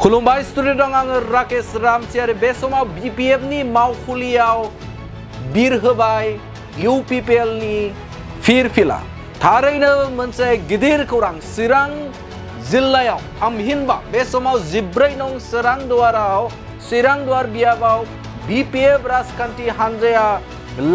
खुलुमबाय स्टुडिअ दं आङो राकेश रामसियारि बे समाव BPF नि मावखुलियाव बिर होबाय UPPL नि फिरफिला थारैनो मोनसे गिदिर खौरां चिरां जिल्लायाव थामहिनबा बे समाव 14 नं चिरां दुवार बियाबाव BPF राजखान्थि हानजाया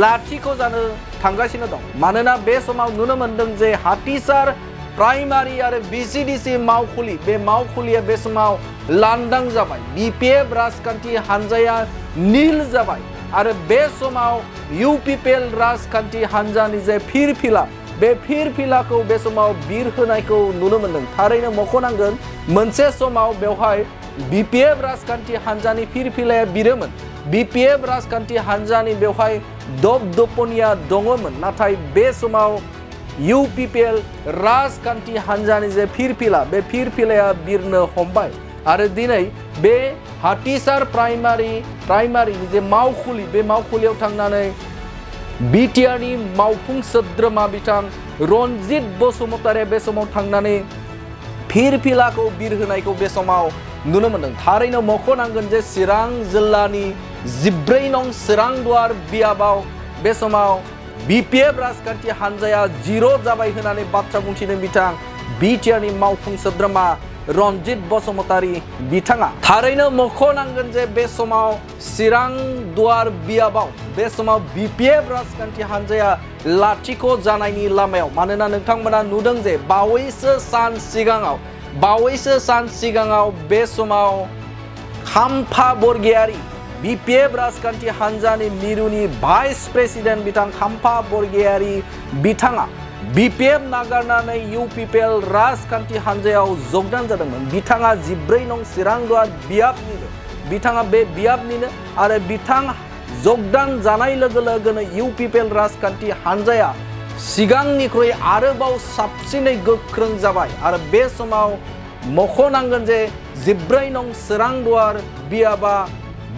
लाथिख' जानो थांगासिनो दं मानोना बे समाव नुनो मोनदों जे हाथिसार प्राइमारि आरो BCDC मावखुलि बे मावखुलिया बे समाव लांदां जाबाय BPF राजखान्थि हानजाया नील जाबाय आरो बे समाव UPPL राजखान्थि हानजानि जे फिरफिला बे फिरफिलाखौ बे समाव बिर होनायखौ नुनो मोनदों थारैनो मख'नांगोन मोनसे समाव बेवहाय BPF राजखान्थि हानजानि फिरफिलाया बिरोमोन BPF राजखान्थि हानजानि बेवहाय दबदपनिया दङमोन नाथाय बे समाव UPPL राजखान्थि हानजानि जे फिरफिला बे फिरफिलाया बिरनो हमबाय आरो दिनै बे हाथिसार प्राइमारि जे मावखुलि बे मावखुलियाव थांनानै BTR नि मावफुं सोद्रोमा बिथां रनजित बसुमतारिया बे समाव थांनानै फिरफिलाखौ बिरहोनायखौ बे समाव नुनो मोनदों थारैनो मख'नांगोन जे चिरां जिल्लानि 14 नं चिरां दुवार बियाबाव बे समाव BPF राजखान्थि हानजाया जिर' जाबाय होननानै बाथ्रा बुंथिदों बिथां BTR नि मावफुं सोद्रोमा रनजित बसुमतारि बिथाङा थारैनो मख'नांगोन जे बे समाव चिरां दुवार बियाबाव बे समाव BPF राजखान्थि हानजाया लाथिख' जानायनि लामायाव मानोना नोंथांमोना नुदों जे बावैसो सान सिगाङाव बे समाव खाम्फा बरगयारि BPF राजखान्थि हानजानि मिरुनि भाइस प्रेसिडेन्ट बिथां खाम्फा बरगयारि बिथाङा BPF नागारनानै UPPL राजखान्थि हानजायाव जगदान जादोंमोन बिथाङा 14 नं चिरां दुवार बिथाङा बे बियाबनिनो आरो बिथां जगदान जानाय लोगो लोगोनो UPPL राजखान्थि हानजाया सिगांनिख्रुइ आरोबाव साबसिनै गोख्रों जाबाय आरो बे समाव मख'नांगोन जे 14 नं चिरां दुवार बियाबा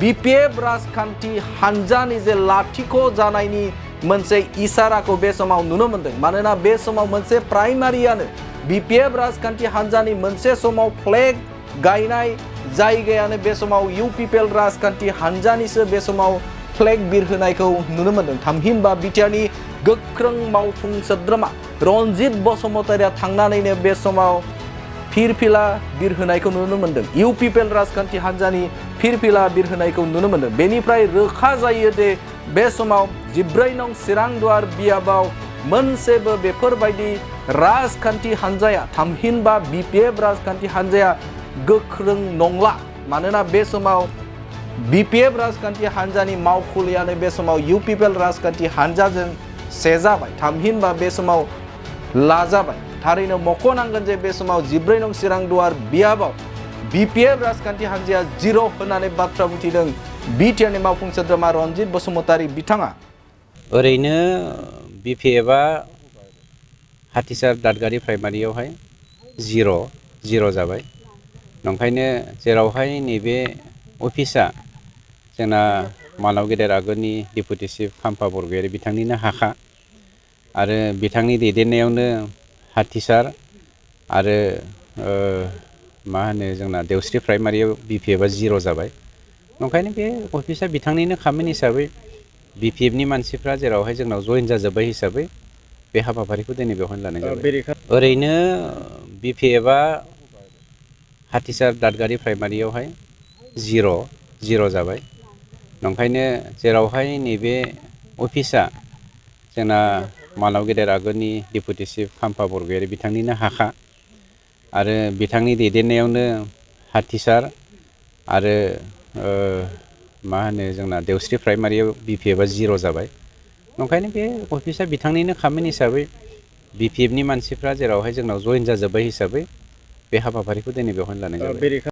BPF राजखान्थि हानजानि जे लाथिख' जानायनि मोनसे इसाराखौ बे समाव नुनो मोनदों मानोना बे समाव मोनसे प्राइमारियानो BPF राजखान्थि हानजानि मोनसे समाव फ्लेग गायनाय जायगायानो बे समाव UPPL राजखान्थि हानजानिसो बे समाव फ्लेग बिरहोनायखौ नुनो मोनदों थामहिनबा BTR नि गोख्रों मावफुं सोद्रोमा रनजित बसुमतारिया थांनानैनो बे समाव फिरफिला बिरहोनायखौ नुनो मोनदों UPPL राजखान्थि हानजानि फिरफिला बिरहोनायखौ नुनो मोनदों बेनिफ्राय रोखा जायो दे बे समाव 14 नं चिरां दुवार बियाबाव मोनसेबो बेफोरबायदि राजखान्थि हानजाया थामहिनबा BPF राजखान्थि हानजाया गोख्रों नंला मानोना बे समाव BPF राजखान्थि हानजानि मावखुलियानो बे समाव UPPL राजखान्थि हानजाजों सेजाबाय थामहिनबा बे समाव लाजाबाय थारैनो मख'नांगोन जे बे समाव 14 नं चिरां दुवार बियाबाव BPF राजखान्थि हानजाया जिर' होननानै बाथ्रा बुंथिदों BTR नि मावफुं सोद्रोमा रनजित बसुमतारि बिथाङा ओरैनो BPFआ हाथिसार दादगारि प्राइमारियावहाय जिर' जाबाय नंखायनो जेरावहाय नैबे अफिसा जोंना मानाव गेदेर आगोलनि डेपुटि चिफ खाम्फा बरगयारि बिथांनिनो हाखा आरो बिथांनि दैदेननायावनो हाथिसार आरो मा होनो जोंना देवस्रि प्राइमारियाव BPFआ जिर' जाबाय नंखायनो बे अफिसा बिथांनिनो खामानि हिसाबै BPF नि मानसिफ्रा जेरावहाय जोंनाव जइन जाजोब्बाय हिसाबै बे हाबाफारिखौ दिनै बेवहायनो लानाय जाबाय ओरैनो BPFआ हाथिसार दादगारि प्राइमारियावहाय जिर' जाबाय नंखायनो जेरावहाय नैबे अफिसा जोंना मानाव गेदेर आगोलनि डेपुटि चिफ खाम्फा बरगयारि बिथांनिनो हाखा आरो बिथांनि दैदेननायावनो हाथिसार आरो मा होनो जोंना देवस्रि प्राइमारियाव BPFआ जिर' जाबाय नंखायनो बे अफिसा बिथांनिनो खामानि हिसाबै BPF नि मानसिफ्रा जेरावहाय जोंनाव जइन जाजोब्बाय हिसाबै बे हाबाफारिखौ दिनै बेवहायनो लानाय जाबाय